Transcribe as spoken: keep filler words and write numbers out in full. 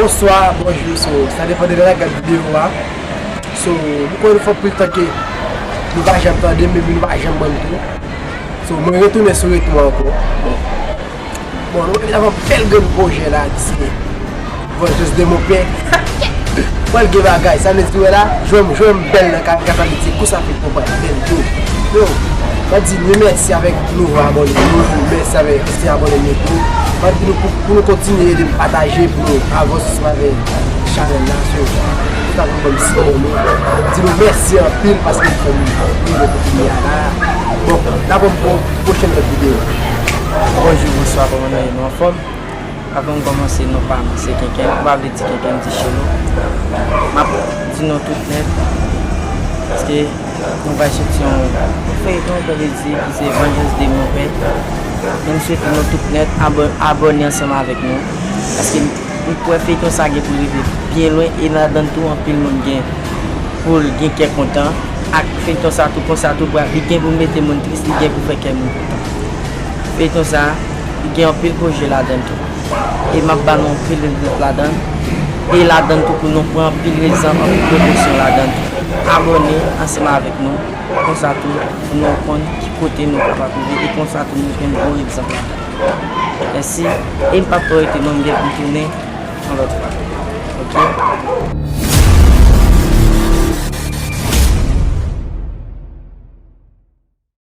Bonswa, bonjou, so, sa depann de lè n ap gad videyo a. So, m konnen nou fè anpil tan ke nou pa janm tande m, epi nou pa janm wè m tou. So, mwen retounen sou retou ankò. Bon, bon, nou vin avè yon bèl grenn pwojè la, ki se Vengeance de mon père. Pral gen bagay, sa vle di, wè la, jwè m, jwè m bèl nan ka, ka sa vle di, kou sa fè konprann bèl tou. Yo, m ap di nou mèsi avèk nouvo abòne nou, mèsi avèk ansyen abòne nou tou. M ap di nou pou, pou nou kontinye ede m pataje, pou nou avanse ansanm avèk chanèl la, so, nou ta konn ban m sipò nou. M ap di nou mèsi anpil paske nou fè m rive kote m ye a la. Bon, n ap wè m pou pwochèn lòt videyo. Bonjou, bonswa, kòman nou ye? Nou anfòm? Avan m kòmanse, non pa m se Kenken, m pa vle di Kenken, m di Chelo. M ap di nou tout nèt, paske nou pral soti yon feyton, sa vle di, ki se Vengeance de mon père. Men m swete nou tout nèt abò-, abòne ansanm avèk nou, paske m kwè feyton sa gen pou rive byen lwen, e ladan l tou anpil moun gen pou l gen kè kontan ak feyton sa tou, konsa tou pral, li gen pou mete moun tris, li gen pou fè kè moun kontan. Feyton sa, li gen anpil pwojè ladan l tou. E m ap ba nou anpil egzanp ladan l. E ladan l tou pou nou pran anpil egzanp, anpil prekosyon ladan l tou. Abòne ansanm avèk nou, konsa tou pou nou konn ki kote nou kapab rive, e konsa tou nou jwenn bon egzanp ladan l. Mèsi, e m p ap twò rete non, m gen pou m tounen yon lòt fwa. Oke?